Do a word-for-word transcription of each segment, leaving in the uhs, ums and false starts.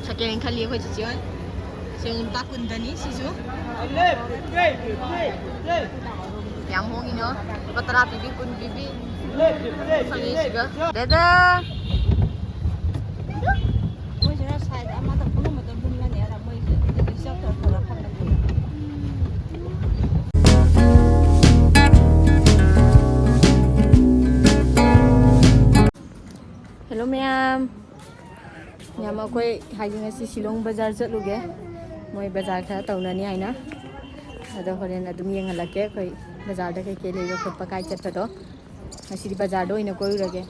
Second hand ꯈꯜꯂꯤ ꯑꯩꯈꯣꯏ ꯆꯤꯆꯦ ꯍꯣꯏ꯫ ꯁꯦ ꯂꯨꯄꯥ ꯀꯨꯟꯗꯅꯤ ꯁꯤꯁꯨ꯫ ꯌꯥꯝ ꯍꯣꯡꯉꯤꯅꯣ꯫ ꯂꯨꯄꯥ ꯇꯔꯥ ꯄꯤꯕꯤ, ꯀꯨꯟ ꯄꯤꯕꯤ꯫ ꯐꯪꯉꯤ ꯁꯤꯒ꯫ ꯗꯦꯗꯥ! ꯃꯣꯏꯁꯤꯅ ꯁꯥꯏꯖ ꯑꯃꯗ ꯄꯨꯝꯅꯃꯛꯇ ꯂꯨꯝꯃꯅꯤ, ꯑꯗ ꯃꯣꯏꯁꯦ ꯑꯗꯨꯗꯤ ꯆꯞ ꯆꯞ ꯈꯔ ꯈꯪꯗꯦ꯫ ꯍꯦꯜꯂꯣ ꯃꯌꯥꯝ꯫ ꯌꯥꯝ ꯑꯩꯈꯣꯏ ꯍꯥꯏꯗꯤ ꯉꯁꯤ ꯁꯤꯂꯣꯡ ꯕꯖꯥꯔ ꯆꯠꯂꯨꯒꯦ꯫ ꯃꯣꯏ ꯕꯖꯥꯔ ꯈꯔ ꯇꯧꯅꯅꯤ ꯍꯥꯏꯅ꯫ ꯑꯗꯣ ꯍꯣꯔꯦꯟ ꯑꯗꯨꯝ ꯌꯦꯡꯍꯜꯂꯛꯀꯦ ꯑꯩꯈꯣꯏ ꯕꯖꯥꯔꯗ ꯀꯩꯀꯩ ꯂꯩꯕ ꯈꯣꯠꯄ ꯀꯥꯏ ꯆꯠꯄꯗꯣ꯫ ꯉꯁꯤꯗꯤ ꯕꯖꯥꯔꯗ ꯑꯣꯏꯅ ꯀꯣꯏꯔꯨꯔꯒꯦ꯫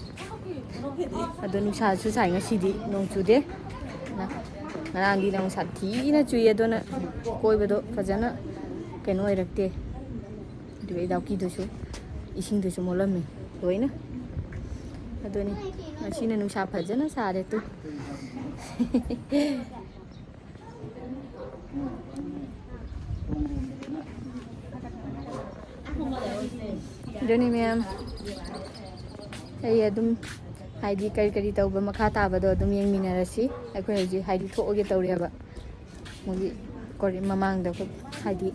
ꯑꯗꯣ ꯅꯨꯡꯁꯥꯁꯨ ꯁꯥꯏ ꯉꯁꯤꯗꯤ, ꯅꯣꯡ ꯆꯨꯗꯦ꯫ ꯉꯔꯥꯡꯗꯤ ꯅꯣꯡ ꯁꯥꯊꯤꯅ ꯆꯨꯏ, ꯑꯗꯨꯅ ꯀꯣꯏꯕꯗꯣ ꯐꯖꯅ ꯀꯩꯅꯣ ꯑꯣꯏꯔꯛꯇꯦ꯫ ꯑꯗꯨꯒ ꯏꯗꯥꯎꯀꯤꯗꯨꯁꯨ ꯏꯁꯤꯡꯗꯨꯁꯨ ꯃꯣꯠꯂꯝꯃꯤ ꯂꯣꯏꯅ꯫ ꯑꯗꯨꯅꯤ ꯉꯁꯤꯅ ꯅꯨꯡꯁꯥ ꯐꯖꯅ ꯁꯥꯔꯦ ꯇꯨ꯫ ꯑꯗꯨꯅꯤ ꯃꯌꯥꯝ, ꯑꯩ ꯑꯗꯨꯝ ꯍꯥꯏꯗꯤ ꯀꯔꯤ ꯀꯔꯤ ꯇꯧꯕ ꯃꯈꯥ ꯇꯥꯕꯗꯣ ꯑꯗꯨꯝ ꯌꯦꯡꯃꯤꯟꯅꯔꯁꯤ꯫ ꯑꯩꯈꯣꯏ ꯍꯧꯖꯤꯛ ꯍꯥꯏꯗꯤ ꯊꯣꯛꯑꯒꯦ ꯇꯧꯔꯦꯕ꯫ ꯃꯣꯏꯒꯤ ꯀꯣꯔꯤ ꯃꯃꯥꯡꯗ ꯑꯩꯈꯣꯏ ꯍꯥꯏꯗꯤ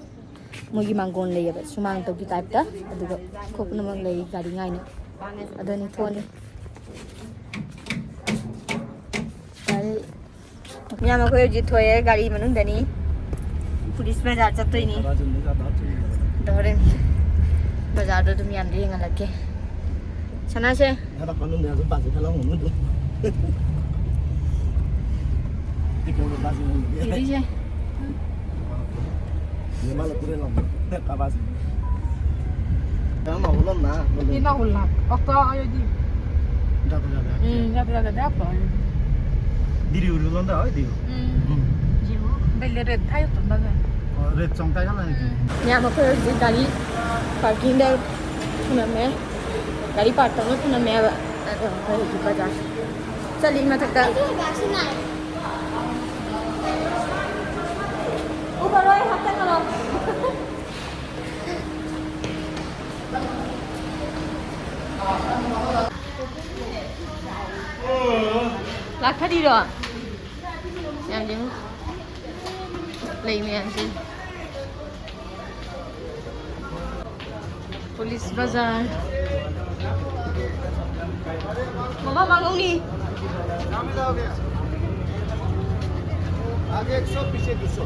ꯃꯣꯏꯒꯤ ꯃꯥꯡꯒꯣꯟ ꯂꯩꯌꯦꯕ, ꯁꯨꯃꯥꯡ ꯇꯧꯒꯤ ꯇꯥꯏꯞꯇ꯫ ꯑꯗꯨꯒ ꯈꯣꯠ ꯄꯨꯝꯅꯃꯛ ꯂꯩ ꯒꯥꯔꯤ ꯉꯥꯏꯅ꯫ ꯑꯗꯨꯅꯤ ꯊꯣꯛꯑꯅꯤ꯫ ꯒꯥꯔꯤ ꯃꯌꯥꯝ ꯑꯩꯈꯣꯏ ꯍꯧꯖꯤꯛ ꯊꯣꯛꯑꯦ ꯒꯥꯔꯤ ꯃꯅꯨꯡꯗꯅꯤ꯫ ꯄꯨꯂꯤꯁ ꯕꯖꯥꯔ ꯆꯠꯇꯣꯏꯅꯤ꯫ ꯑꯗꯣ ꯍꯣꯔꯦꯟ ꯕꯖꯥꯔꯗꯣ ꯑꯗꯨꯝ ꯌꯥꯝꯗꯤ ꯌꯦꯡꯍꯜꯂꯛꯀꯦ꯫ ꯁꯅꯥꯁꯦ꯫ ꯍꯦꯔꯥ ꯀꯥꯟꯗ ꯅꯦ ꯑꯗꯨꯝ ꯄꯥꯁꯤ ꯈꯜꯂꯝ ꯉꯝꯃꯣꯏꯗꯣ꯫ ꯇꯤꯛꯀꯦꯠ ꯄꯥꯁꯤ ꯉꯝꯃꯣꯏꯗꯣ꯫ ꯌꯦꯔꯤꯁꯦ꯫ ꯅꯦ ꯃꯥ ꯂ ꯄꯨꯔꯦ ꯂꯝ꯫ ꯅꯦ ꯀꯥ ꯄꯥꯁꯤ꯫ ꯀꯥ ꯃꯥ ꯍꯣꯂꯝ ꯅ꯫ ꯏ ꯃꯥ ꯍꯣꯂꯝ꯫ ꯑꯣꯛꯇꯣ ꯑꯌꯣꯗꯤ꯫ ꯖꯥꯇ ꯖꯥꯇ꯫ ꯎꯝ, ꯖꯥꯇ ꯖꯥꯇ ꯗ ꯑꯣꯛꯇꯣ ꯑꯌꯣꯗꯤ꯫ ꯗꯤꯔꯤ ꯎꯔꯨ ꯂꯣꯟꯗ ꯍꯣꯏ ꯗꯤꯔꯨ꯫ ꯎꯝ꯫ ꯎꯝ꯫ ꯕꯦꯂꯦ ꯔꯦꯠ ꯊꯥꯏ ꯇꯨꯝꯕꯒ꯫ ꯑꯣ, ꯔꯦꯠ ꯆꯣꯡ ꯇꯥꯏ ꯀꯥꯟ ꯂꯩ꯫ ꯃꯌꯥꯝ ꯑꯩꯈꯣꯏ ꯍꯧꯖꯤꯛ ꯒꯥꯔꯤ ꯄꯥꯔꯀꯤꯡꯗ ꯊꯝꯂꯝꯃꯦ꯫ ꯒꯥꯔꯤ ꯄꯥꯔꯛ ꯇꯧꯅ ꯊꯝꯂꯝꯃꯦꯕ꯫ ꯑꯗꯣ ꯑꯩꯈꯣꯏ ꯍꯧꯖꯤꯛ ꯕꯖꯥꯔ ꯆꯠꯂꯤ ꯃꯊꯛꯇ꯫ ꯎꯕꯔꯣꯏ ꯍꯥꯞꯆꯟꯒꯅꯣ꯫ ꯂꯥꯛꯊꯔꯤꯔꯣ? ꯌꯥꯝ ꯌꯦꯡꯉꯨ꯫ ꯂꯩ ꯃꯌꯥꯝꯁꯦ꯫ ꯄꯨꯂꯤꯁ ꯕꯖꯥꯔ꯫ ꯃꯃꯥ ꯃꯥꯡꯍꯧꯅꯤ꯫ आगे एक सौ, पीछे दो सौ।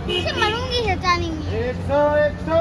ꯁꯤ ꯃꯅꯨꯡꯒꯤꯁꯦ ꯆꯥꯅꯤꯡꯉꯤ꯫ एक सौ, एक सौ।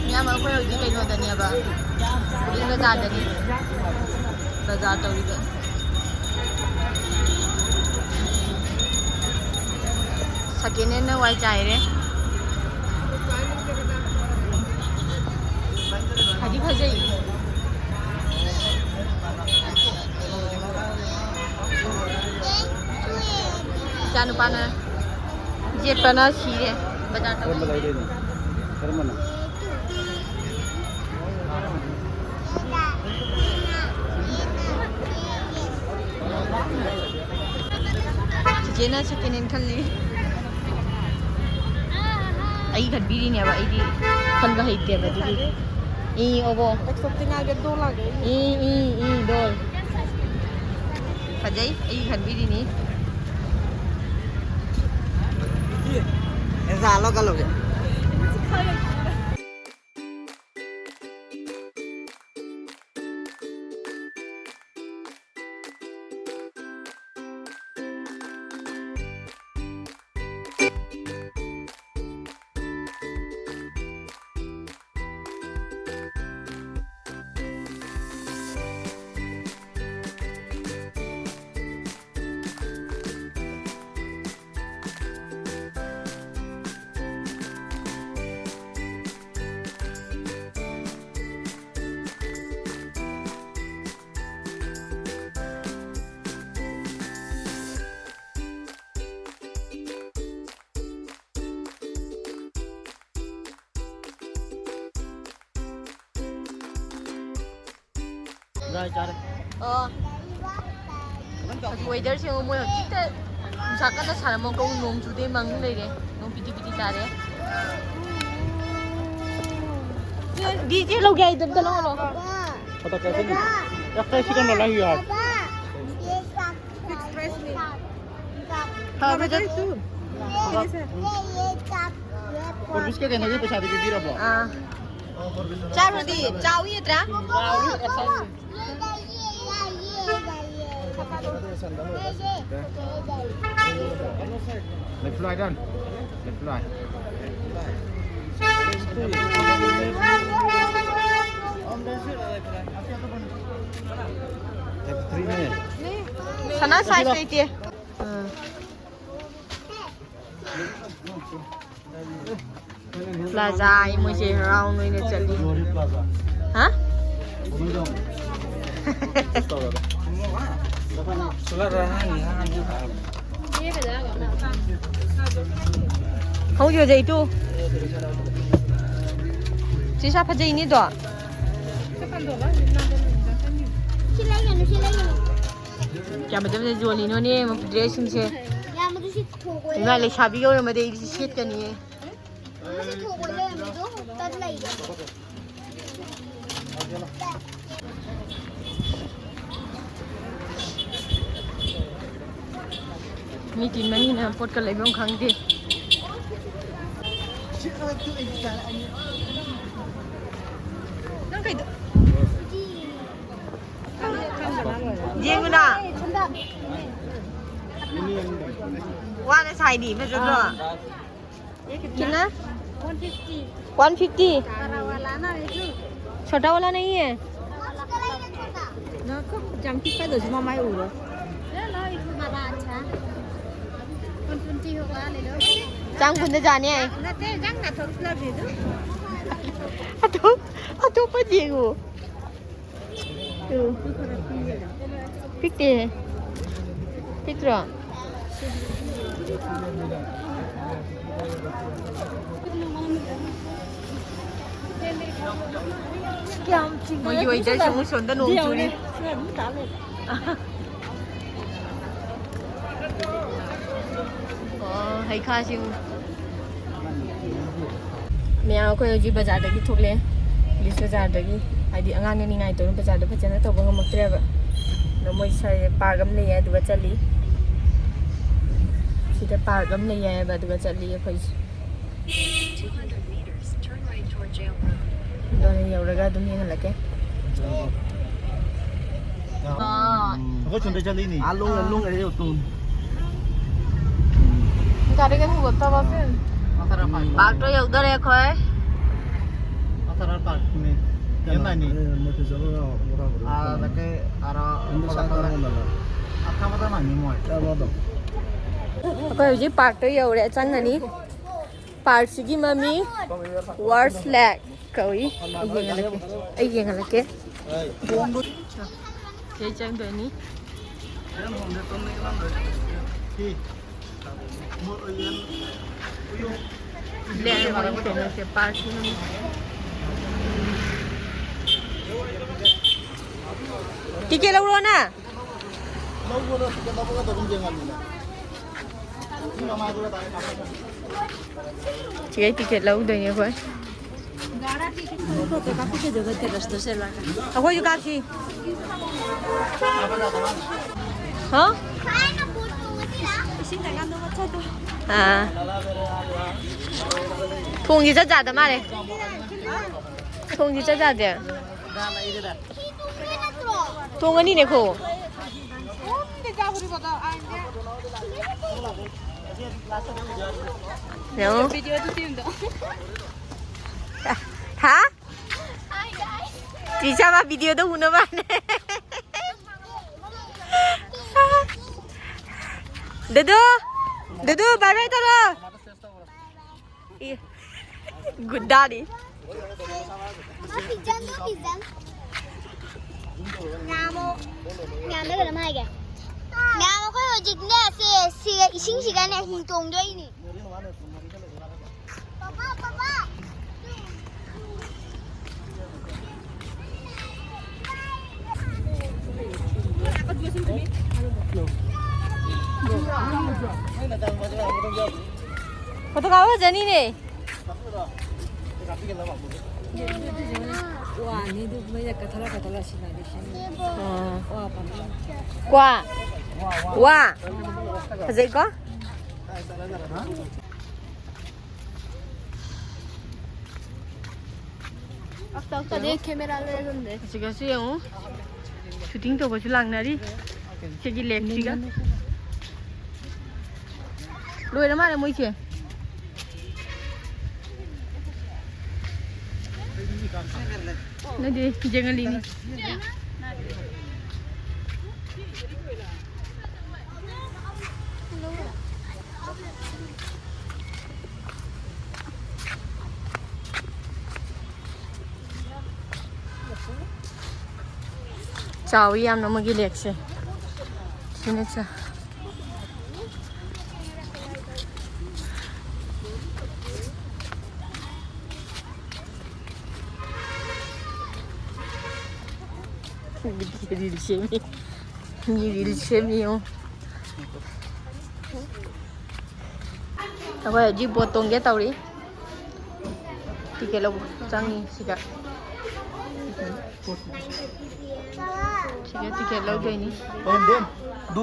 ꯃꯌꯥꯝ, ꯑꯩꯈꯣꯏ ꯍꯧꯖꯤꯛ ꯀꯩꯅꯣꯗꯅꯦꯕ, ꯎꯔꯤ ꯕꯖꯥꯔꯗꯅꯤ, ꯕꯖꯥꯔ ꯇꯧꯔꯤꯕ꯫ ꯁꯦꯀꯦꯟ ꯍꯦꯟꯅ ꯋꯥꯏ ꯆꯥꯏꯔꯦ꯫ ꯐꯗꯤ ꯐꯖꯩ꯫ ꯏꯆꯥꯅꯨꯄꯥꯅ ꯌꯦꯠꯄꯅ ꯁꯤꯔꯦ꯫ ꯕꯖꯥꯔ ꯇꯧꯔꯤ꯫ ꯀꯔꯝꯕ ꯂꯩꯗꯣꯏꯅꯣ? ꯀꯔꯝꯕꯅꯣ? ꯆꯤꯆꯦꯅ ꯁꯦꯀꯦꯟ ꯍꯦꯟ ꯈꯜꯂꯤ꯫ ꯑꯩ ꯈꯟꯕꯤꯔꯤꯅꯦꯕ, ꯑꯩꯗꯤ ꯈꯟꯕ ꯍꯩꯇꯦꯕ ꯑꯗꯨꯒꯤ꯫ ꯏ ꯑꯣꯕꯣ꯫ एक सौ तीन आ गया, दो ला गया। E, E, E, ꯗꯣꯜ꯫ ꯐꯖꯩ, ꯑꯩ ꯈꯟꯕꯤꯔꯤꯅꯤ꯫ ऐसा अलग अलग है। ꯑꯣ꯫ ꯑꯗꯨ ꯋꯦꯗꯔꯁꯦ ꯌꯦꯡꯉꯣ, ꯃꯣꯏ ꯍꯧꯖꯤꯛꯇ ꯅꯨꯡꯁꯥ ꯀꯟꯅ ꯁꯥꯔꯝꯃꯒ ꯅꯣꯡ ꯆꯨꯗꯦ, ꯃꯪ ꯂꯩꯔꯦ꯫ ꯅꯣꯡ ꯄꯤꯇꯤ ꯄꯤꯇꯤ ꯇꯥꯔꯦ꯫ ꯗꯤ ꯆꯦ ꯂꯧꯒꯦ ꯍꯥꯏꯗꯣ ꯑꯝꯇ ꯂꯧꯍꯜꯂꯣ꯫ पता कैसे नहीं? एक कैसे करना लाइए आप? हाँ, बेटा। और उसके कहने के पैसा दे दीजिए अब। हाँ। चार होती है, चाव ये त्रा? Left fly done. Left fly. Left three में. ꯁꯅꯥ size ꯂꯩꯇꯦ꯫ ꯎꯝ꯫ Plaza ꯍꯥꯏ ꯃꯣꯏꯁꯦ round ꯑꯣꯏꯅ ꯆꯠꯂꯤ꯫ ꯍꯥ? ꯍꯧꯖꯤꯛ ꯍꯧꯖꯤꯛ ꯇꯨ꯫ ꯁꯤꯁꯥ ꯐꯖꯩꯅꯦꯗꯣ꯫ ꯁꯤ ꯂꯩꯒꯅꯨ, ꯁꯤ ꯂꯩꯒꯅꯨ꯫ ꯀꯌꯥꯝ ꯐꯖ ꯐꯖ ꯌꯣꯜꯂꯤꯅꯣꯅꯦ, dress ꯁꯤꯡꯁꯦ꯫ ꯌꯥꯝꯕꯗꯨ ꯁꯤ ꯊꯣꯛꯑꯣꯏ꯫ ꯏꯃꯥ, ꯂꯩꯁꯥꯕꯤ ꯌꯧꯔꯝꯃꯗꯤ ꯑꯩꯗꯤ ꯁꯦꯠꯀꯅꯤꯌꯦ꯫ ꯁꯤ ꯊꯣꯛꯑꯣꯏ ꯂꯩꯔꯝꯃꯦ, ꯑꯗꯣ ꯇꯟ ꯂꯩꯔꯦ꯫ ꯃꯤ ꯇꯤꯟꯕꯅꯤꯅ ꯄꯣꯠꯀ ꯂꯩꯐꯝ ꯈꯪꯗꯦ꯫ ꯅꯪ ꯀꯩꯗ-, ꯌꯦꯡꯉꯨꯅ꯫ ꯋꯥꯅ ꯁꯥꯏꯅꯤ, ꯐꯖꯗ꯭ꯔꯣ? कितना? One fifty. One fifty. बड़ा वाला ना, ये जो। छोटा वाला नहीं है? ना, को जमती का दो, जुमा माई उरो। ले लो, ये बड़ा अच्छा। वन ट्वेंटी होगा, ले लो। चांग कुंदे जाने आए। ना, ते जांग ना, थोड़ा सा दे दो। अतो, अतो पर जेगो। ꯎꯝ꯫ ꯄꯤꯛꯇꯦꯍꯦ꯫ ꯄꯤꯛꯇ꯭ꯔꯣ? ꯃꯣꯏꯒꯤ ꯋꯦꯗꯔꯁꯦ ꯑꯃꯨꯛ ꯁꯣꯝꯗ ꯅꯣꯡ ꯆꯨꯔꯤ꯫ ꯑꯣ, ꯍꯩꯈꯥꯁꯤꯡ꯫ ꯃꯌꯥꯝ ꯑꯩꯈꯣꯏ ꯍꯧꯖꯤꯛ ꯕꯖꯥꯔꯗꯒꯤ ꯊꯣꯛꯂꯛꯑꯦ, ꯄꯨꯂꯤꯁ ꯕꯖꯥꯔꯗꯒꯤ꯫ ꯍꯥꯏꯗꯤ ꯑꯉꯥꯡꯅ ꯅꯤꯡꯉꯥꯏ ꯇꯧꯅ ꯕꯖꯥꯔꯗꯣ ꯐꯖꯅ ꯇꯧꯕ ꯉꯝꯃꯛꯇ꯭ꯔꯦꯕ꯫ ꯑꯗꯣ ꯃꯣꯏ ꯁ꯭ꯋꯥꯏꯗ ꯄꯥꯔꯛ ꯑꯃ ꯂꯩ ꯍꯥꯏ, ꯑꯗꯨꯒ ꯆꯠꯂꯤ꯫ ꯁꯤꯗ ꯄꯥꯔꯛ ꯑꯃ ꯂꯩ ꯍꯥꯏꯌꯦꯕ, ꯑꯗꯨꯒ ꯆꯠꯂꯤ ꯑꯩꯈꯣꯏꯁꯦ꯫ ꯑꯗꯨꯅ ꯌꯧꯔꯒ ꯑꯗꯨꯝ ꯌꯦꯡꯍꯜꯂꯛꯀꯦ꯫ ꯑꯩꯈꯣꯏ ꯆꯨꯝꯗꯩ ꯆꯠꯂꯤꯅꯤ꯫ ꯑꯥ, ꯂꯣꯡ, ꯂꯣꯡ ꯂꯩꯔꯦ, ꯇꯨ꯫ ꯒꯥꯔꯤꯒ ꯍꯨꯒꯠꯇꯕ ꯐꯦꯟ꯫ ꯄꯥꯔꯛꯇꯣ ꯌꯧꯗꯣꯔꯦ ꯑꯩꯈꯣꯏ꯫ ꯑꯦ, ꯃꯣꯏ ꯆꯠꯂꯒ ꯕꯣꯔꯥ ꯕꯣꯔꯥ ꯑꯥ, ꯆꯠꯂꯒ ꯑꯥꯔꯥ ꯏꯟꯗꯣ ꯁꯥ ꯀꯥꯔꯣꯟꯗꯅ꯫ ꯑꯩꯈꯣꯏ ꯍꯧꯖꯤꯛ ꯄꯥꯔꯛꯇ ꯌꯧꯔꯦ, ꯆꯪꯉꯅꯤ꯫ ꯄꯥꯔꯛꯁꯤꯒꯤ ꯃꯃꯤꯡ ꯋꯥꯔꯁ ꯂꯦꯛ ꯀꯧꯏ꯫ ꯑꯩ ꯌꯦꯡꯍꯜꯂꯛꯀꯦ, ꯑꯩ ꯌꯦꯡꯍꯜꯂꯛꯀꯦ꯫ ꯁꯤ ꯆꯪꯗꯣꯏꯅꯤ꯫ ꯂꯦꯛ ꯃꯃꯤꯡ ꯀꯩꯅꯣꯁꯦ, ꯄꯥꯔꯛꯁꯤ ꯃꯃꯤꯡ꯫ ꯇꯤꯀꯦꯠ ꯂꯧꯔꯣꯅ꯫ ꯁꯤꯒꯩ ꯇꯤꯀꯦꯠ ꯂꯧꯗꯣꯏꯅꯦ ꯑꯩꯈꯣꯏ꯫ ꯑꯩꯈꯣꯏꯁꯨ ꯀꯥꯞꯁꯤ꯫ ꯍꯥ? ꯑꯥ꯫ ꯊꯣꯡꯁꯤ ꯆꯠ ꯌꯥꯗ ꯃꯥꯜꯂꯦ꯫ ꯊꯣꯡꯁꯤ ꯆꯠ ꯌꯥꯗꯦ꯫ ꯊꯣꯡ ꯑꯅꯤꯅꯦ ꯈꯣ꯫ ꯌꯦꯡꯉꯣ꯫ ꯍꯥ? ꯆꯤꯆꯥ ꯃꯥ video ꯗ ꯎꯅꯕꯅꯦ꯫ ꯗꯨꯗꯨ, ꯗꯨꯗꯨ, bye bye ꯇꯧꯔꯣ꯫ ꯏ, ꯒꯨꯟꯗꯥꯅꯤ꯫ ꯃꯥ ꯄꯤꯖꯟꯗꯣ ꯄꯤꯖꯟ꯫ ꯉꯥꯃꯣ꯫ ꯉꯥꯃꯣ ꯀꯩꯅꯣꯝ ꯍꯥꯏꯒꯦ꯫ ꯉꯥꯃꯣ ꯑꯩꯈꯣꯏ ꯍꯧꯖꯤꯛꯅꯦ, ꯁꯦ, ꯁꯤ ꯏꯁꯤꯡꯁꯤꯒꯅꯦ ꯍꯤ ꯇꯣꯡꯗꯣꯏꯅꯤ꯫ Papa, papa. ꯐꯣꯇꯣ ꯀꯥꯞꯄ ꯐꯖꯅꯤꯅꯦ꯫ ꯋꯥꯅꯤ ꯑꯗꯨ ꯃꯩꯅ ꯀꯊꯠꯂ ꯀꯊꯠꯂ ꯁꯤꯟꯅꯔꯤꯁꯤꯅꯤ꯫ ꯎꯝ꯫ ꯋꯥ ꯄꯥꯝꯕꯤ꯫ ꯀ꯭ꯋꯥ꯫ ꯋꯥ꯫ ꯐꯖꯩꯀꯣ? ꯑꯗꯩ ꯀꯦꯃꯦꯔꯥ ꯂꯩꯔꯝꯗꯦ꯫ ꯑꯁꯤꯒꯁꯨ ꯌꯦꯡꯉꯨ꯫ ꯁꯨꯇꯤꯡ ꯇꯧꯕꯁꯨ ꯂꯥꯛꯅꯔꯤ꯫ ꯁꯤꯒꯤ ꯂꯦꯛꯁꯤꯒ꯫ ꯂꯣꯏꯔ ꯃꯥꯜꯂꯦ ꯃꯣꯏꯁꯦ꯫ ꯅꯠꯇꯦ, ꯌꯦꯡꯍꯜꯂꯤꯅꯤ꯫ ꯆꯥꯎꯋꯤ ꯌꯥꯝꯅ ꯃꯣꯏꯒꯤ ꯂꯦꯛꯁꯦ꯫ ꯁꯤꯅ ꯆꯥ-, ꯔꯤꯜ ꯁꯦꯝꯃꯤ꯫ ꯃꯤ ꯔꯤꯜ ꯁꯦꯝꯃꯤ ꯌꯦꯡꯉꯣ꯫ ꯑꯩꯈꯣꯏ ꯍꯧꯖꯤꯛ ꯕꯣꯠ ꯇꯣꯡꯒꯦ ꯇꯧꯔꯤ꯫ ꯇꯤꯀꯦꯠ ꯂꯧꯕ ꯆꯪꯉꯤ ꯁꯤꯗ꯫ ꯁꯤꯗ ꯇꯤꯀꯦꯠ ꯂꯧꯗꯣꯏꯅꯤ꯫ कौन दे? दो।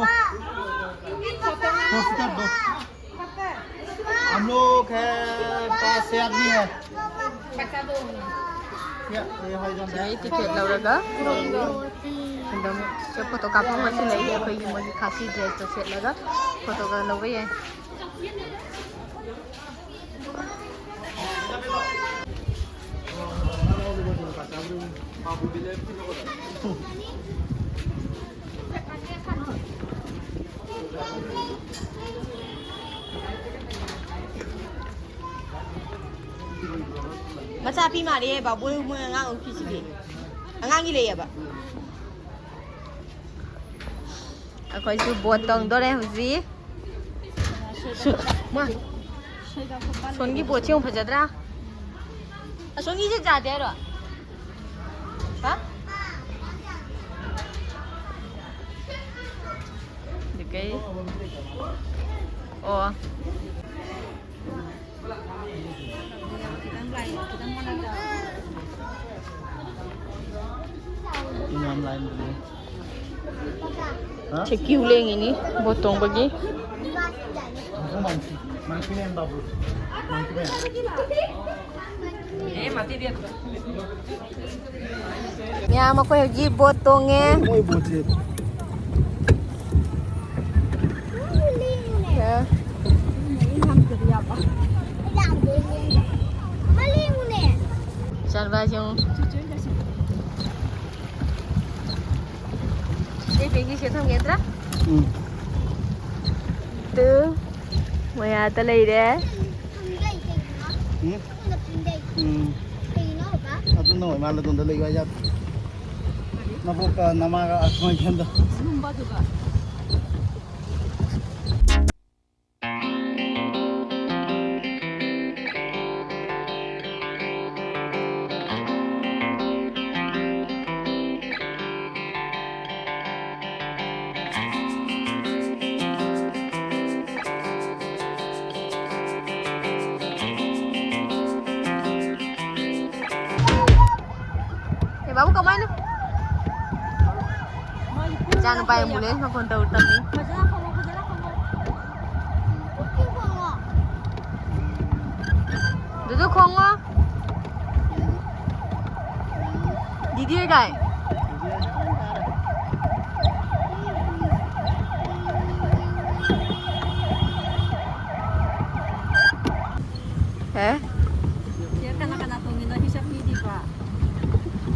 फोर सीटर दो। हम लोग है, पाँच छह आदमी है। या, ये हो जाता है। ꯁꯤꯗꯩ ꯇꯤꯀꯦꯠ ꯂꯧꯔꯒ ꯑꯗꯨꯝ ꯁꯤꯗ ꯐꯣꯇꯣ ꯀꯥꯞꯐꯝ ꯑꯃꯁꯨ ꯂꯩ꯫ ꯑꯩꯈꯣꯏꯒꯤ ꯃꯣꯏꯒꯤ ꯈꯥꯁꯤ ꯗ꯭ꯔꯦꯁꯇꯣ ꯁꯦꯠꯂꯒ ꯐꯣꯇꯣꯒ ꯂꯧꯕ ꯌꯥꯏ꯫ ꯃꯆꯥ ꯄꯤ ꯃꯥꯜꯂꯦ ꯕꯥꯕꯣꯏ ꯃꯣꯏ ꯑꯉꯥꯡ ꯎꯈꯤꯁꯤꯗꯤ꯫ ꯑꯉꯥꯡꯒꯤ ꯂꯩꯌꯦꯕ꯫ ꯑꯩꯈꯣꯏꯁꯨ ꯕꯣꯠ ꯇꯣꯡꯗꯣꯔꯦ ꯍꯧꯖꯤꯛ꯫ ꯁꯨ-, ꯃꯥ꯫ ꯑꯁꯣꯝꯒꯤ ꯕꯣꯠꯁꯦ ꯌꯥꯝ ꯐꯖꯗ꯭ꯔꯥ? ꯑꯁꯣꯝꯒꯤꯁꯦ ꯌꯥꯗꯦ ꯍꯥꯏꯔꯣ? ꯍꯥ? Okay. Oh. Ino online dulu. Hah? Check queue leng ini, boat tongpagi. Aku monkey, monkey man babu. Monkey man. ꯃꯌꯥꯝ ꯑꯩꯈꯣꯏ ꯍꯧꯖꯤꯛ ꯕꯣꯠ ꯇꯣꯡꯉꯦ꯫ ꯃꯣꯏ ꯕꯣꯠꯁꯦ꯫ ꯑ꯫ ꯏꯆꯥꯅꯨꯄꯥꯁꯦ ꯌꯦꯡꯉꯨ꯫ ꯁꯤ ꯕꯦꯒꯤꯁꯦ ꯊꯝꯒꯦ ꯅꯠꯇ꯭ꯔꯥ? ꯎꯝ꯫ ꯇꯨ, ꯃꯌꯥꯗ ꯂꯩꯔꯦ꯫ ꯎꯝ? ꯎꯝ꯫ ꯑꯗꯨꯅ ꯑꯣꯏ ꯃꯥꯜꯂꯦ, ꯑꯗꯣꯝꯗ ꯂꯩꯌꯨ ꯍꯥꯏ ꯌꯥꯗ꯭ꯔꯣ? ꯅꯕꯣꯛꯀ ꯅꯃꯥꯒ ꯑꯁꯨꯃꯥꯏꯅ ꯈꯟꯗ꯫ ꯑꯦ, ꯕꯥꯕꯨ, ꯀꯃꯥꯏꯅ? ꯏꯆꯥ ꯅꯨꯄꯥ ambulance ꯃꯈꯣꯟ ꯇꯧ ꯇꯝꯃꯤ꯫ ꯗꯨꯗꯨ ꯈꯣꯡꯉꯣ꯫ ꯗꯤꯗꯤ ꯍꯣꯏ ꯀꯥꯏ? ꯍꯦ? ꯁꯤꯗ ꯀꯅꯥ ꯀꯅꯥ ꯇꯣꯡꯉꯤꯅꯣ? ꯍꯤꯁꯥꯕ ꯄꯤꯗ꯭ꯔꯤꯕ?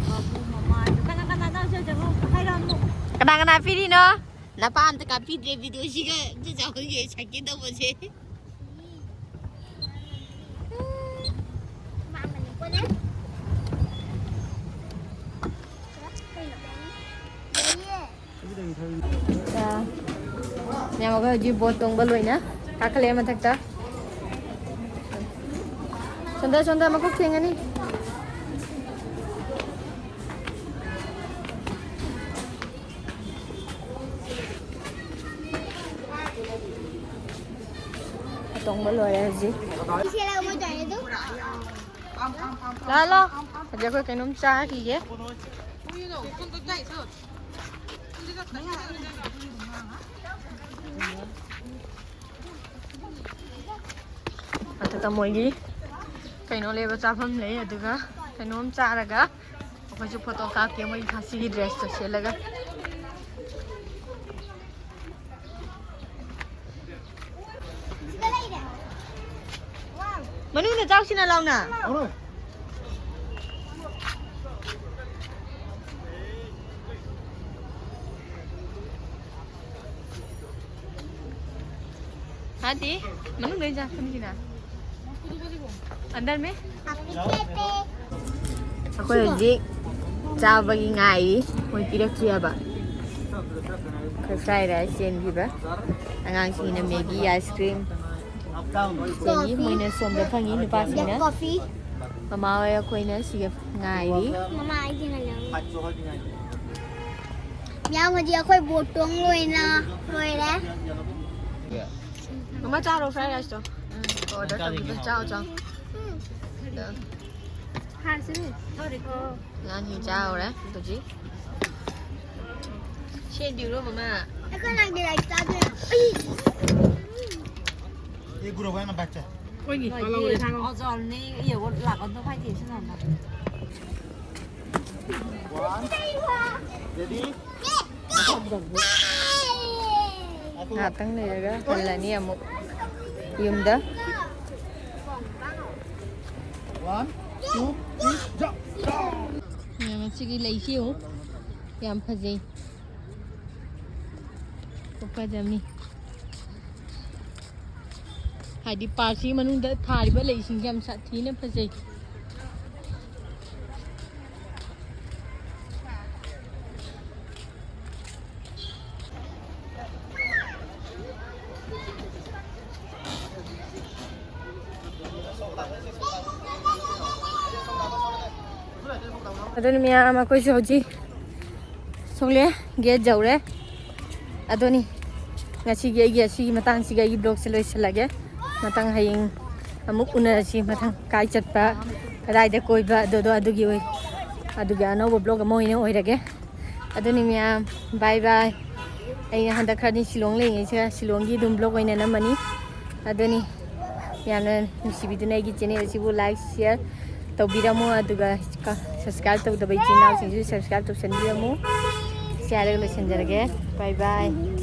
ꯕꯥꯕꯨ, ꯃꯃꯥ, ꯀꯅꯥ ꯀꯅꯥꯅꯣ? ꯁꯤꯗ ꯍꯥꯏꯔꯛꯑꯣ꯫ ꯀꯅꯥ ꯀꯅꯥ ꯄꯤꯔꯤꯅꯣ? ꯅꯄꯥ ꯑꯝꯇ ꯀꯥꯞꯄꯤꯗ꯭ꯔꯦ video ꯁꯤꯒ꯫ ꯑꯝꯇ ꯆꯥꯎꯍꯟꯒꯦ ꯁꯥꯏꯀꯜ ꯇꯧꯕꯁꯦ꯫ ꯌꯥ꯫ ꯃꯌꯥꯝ ꯑꯩꯈꯣꯏ ꯍꯧꯖꯤꯛ ꯕꯣꯠ ꯇꯣꯡꯕ ꯂꯣꯏꯅ ꯀꯥꯈꯠꯂꯛꯑꯦ ꯃꯊꯛꯇ꯫ ꯁꯣꯝꯗ, ꯁꯣꯝꯗ ꯃꯀꯣꯛ ꯊꯦꯡꯉꯅꯤ꯫ ꯇꯣꯡꯕ ꯂꯣꯏꯔꯦ ꯍꯧꯖꯤꯛ꯫ ꯂꯥꯛꯑꯣ, ꯂꯥꯛꯑꯣ꯫ ꯍꯧꯖꯤꯛ ꯑꯩꯈꯣꯏ ꯀꯩꯅꯣꯝ ꯆꯥꯈꯤꯒꯦ꯫ ꯃꯊꯛꯇ ꯃꯣꯏꯒꯤ ꯀꯩꯅꯣ ꯂꯩꯕ ꯆꯥꯐꯝ ꯂꯩ, ꯑꯗꯨꯒ ꯀꯩꯅꯣꯝ ꯆꯥꯔꯒ ꯑꯩꯈꯣꯏꯁꯨ ꯐꯣꯇꯣ ꯀꯥꯞꯀꯦ ꯃꯣꯏꯒꯤ ꯈꯥꯁꯤꯒꯤ ꯗ꯭ꯔꯦꯁꯇꯣ ꯁꯦꯠꯂꯒ꯫ ꯃꯅꯨꯡꯗ ꯆꯥꯎꯁꯤꯅ ꯂꯥꯎꯅ꯫ ꯍꯥꯗꯤ ꯃꯅꯨꯡꯗ ꯆꯥꯛ ꯊꯝꯁꯤꯅ꯫ ꯑꯟꯗꯔ ꯃꯦ? ꯑꯩꯈꯣꯏ ꯍꯧꯖꯤꯛ ꯆꯥꯕꯒꯤ ꯉꯥꯏꯔꯤ, ꯃꯣꯏ ꯄꯤꯔꯛꯇ꯭ꯔꯤ ꯍꯥꯏꯕ꯫ ꯑꯩꯈꯣꯏ ꯐ꯭ꯔꯥꯏ ꯔꯥꯏꯁ ꯆꯦꯟꯈꯤꯕ, ꯑꯉꯥꯡꯁꯤꯡꯅ ꯃꯦꯒꯤ, ꯑꯥꯏꯁ ꯀ꯭ꯔꯤꯝ꯫ ꯆꯦꯟꯈꯤ꯫ ꯃꯣꯏꯅ ꯁꯣꯝꯗ ꯐꯪꯉꯤ ꯅꯨꯄꯥꯁꯤꯡꯅ꯫ ꯀꯣꯐꯤ꯫ ꯃꯃꯥ ꯍꯣꯏ ꯑꯩꯈꯣꯏꯅ ꯁꯤꯒ ꯉꯥꯏꯔꯤ꯫ ꯃꯃꯥ ꯑꯩꯒꯤ ꯉꯥꯏꯔꯝꯃꯤ꯫ ꯃꯌꯥꯝ ꯍꯧꯖꯤꯛ ꯑꯩꯈꯣꯏ ꯕꯣꯠ ꯇꯣꯡ ꯂꯣꯏꯅ ꯂꯣꯏꯔꯦ꯫ ꯃꯃꯥ ꯆꯥꯔꯣ ꯐ꯭ꯔꯥꯏ ꯔꯥꯏꯁꯇꯣ꯫ ꯑꯣꯔꯗꯔ ꯇꯧꯕꯤꯕ ꯆꯥꯎ ꯆꯥꯎ꯫ ꯍꯥꯏꯁꯤꯅꯦ꯫ ꯉꯥꯅꯤ ꯆꯥꯍꯧꯔꯦ ꯍꯧꯖꯤꯛ꯫ ꯁꯦꯟꯗꯤꯔꯣ ꯃꯃꯥ? ꯑꯩꯈꯣꯏ ꯅꯪꯗꯤ ꯂꯥꯏꯔꯤꯛ ꯆꯥꯗꯣꯏꯔꯣ? ये गुरु भाई ना बच्चा। कोई नहीं, ꯍꯣꯏ, ꯍꯣꯏ, ꯍꯣꯏ, ꯊꯥꯡꯉꯣ꯫ ꯑꯣꯖꯥꯅꯤ ꯌꯦꯡꯉꯣ ꯂꯥꯛꯀꯗꯣ ꯍꯥꯏꯗꯤ ꯁꯤ ꯅꯪ꯫ One, ready? ꯉꯥꯏꯍꯥꯛꯇꯪ ꯂꯩꯔꯒ ꯍꯜꯂꯅꯤ ꯑꯃꯨꯛ ꯌꯨꯝꯗ꯫ One, two, three, jump! ꯃꯌꯥꯝ ꯑꯁꯤꯒꯤ ꯂꯩꯁꯤ ꯌꯦꯡꯉꯨ, ꯌꯥꯝ ꯐꯖꯩ, ꯈꯨꯐꯖ ꯑꯃꯅꯤ꯫ ꯍꯥꯏꯗꯤ ꯄꯥꯔꯛꯁꯤꯒꯤ ꯃꯅꯨꯡꯗ ꯊꯥꯔꯤꯕ ꯂꯩꯁꯤꯡꯁꯦ ꯌꯥꯝ ꯁꯥꯊꯤꯅ ꯐꯖꯩ꯫ ꯑꯗꯨꯅ ꯃꯌꯥꯝ ꯑꯩꯈꯣꯏꯁꯨ ꯍꯧꯖꯤꯛ ꯊꯣꯛꯂꯛꯑꯦ, ꯒꯦꯠ ꯌꯧꯔꯦ꯫ ꯑꯗꯨꯅꯤ ꯉꯁꯤꯒꯤ ꯑꯩꯒꯤ ꯑꯁꯤꯒꯤ ꯃꯇꯥꯡꯁꯤꯒꯤ ꯑꯩꯒꯤ ꯕ꯭ꯂꯣꯒꯁꯦ ꯂꯣꯏꯁꯤꯜꯂꯒꯦ꯫ ꯃꯊꯪ ꯍꯌꯦꯡ ꯑꯃꯨꯛ ꯎꯅꯔꯁꯤ꯫ ꯃꯊꯪ ꯀꯥꯏ ꯆꯠꯄ, ꯀꯗꯥꯏꯗ ꯀꯣꯏꯕ, ꯑꯗꯨꯗꯣ ꯑꯗꯨꯒꯤ ꯑꯣꯏ, ꯑꯗꯨꯒꯤ ꯑꯅꯧꯕ ꯕ꯭ꯂꯣꯛ ꯑꯃ ꯑꯣꯏꯅ ꯑꯣꯏꯔꯒꯦ꯫ ꯑꯗꯨꯅꯤ ꯃꯌꯥꯝ, ꯕꯥꯏ ꯕꯥꯏ꯫ ꯑꯩꯅ ꯍꯟꯗꯛ ꯈꯔꯗꯤ ꯁꯤꯂꯣꯡ ꯂꯩꯔꯤꯉꯩꯁꯤꯗ ꯁꯤꯂꯣꯡꯒꯤ ꯑꯗꯨꯝ ꯕ꯭ꯂꯣꯛ ꯑꯣꯏꯅ ꯅꯝꯃꯅꯤ꯫ ꯑꯗꯨꯅꯤ, ꯌꯥꯝꯅ ꯅꯨꯡꯁꯤꯕꯤꯗꯨꯅ ꯑꯩꯒꯤ ꯆꯦꯅꯦꯜ ꯑꯁꯤꯕꯨ ꯂꯥꯏꯛ, ꯁꯤꯌꯔ ꯇꯧꯕꯤꯔꯝꯃꯣ, ꯑꯗꯨꯒ ꯁꯕꯁꯀ꯭ꯔꯥꯏꯕ ꯇꯧꯗꯕ ꯏꯆꯤꯟ ꯏꯅꯥꯎꯁꯤꯡꯁꯨ ꯁꯕꯁꯀ꯭ꯔꯥꯏꯕ ꯇꯧꯁꯟꯕꯤꯔꯝꯃꯨ꯫ ꯁꯤ ꯍꯥꯏꯔꯒ ꯂꯣꯏꯁꯤꯟꯖꯔꯒꯦ꯫ ꯕꯥꯏ ꯕꯥꯏ꯫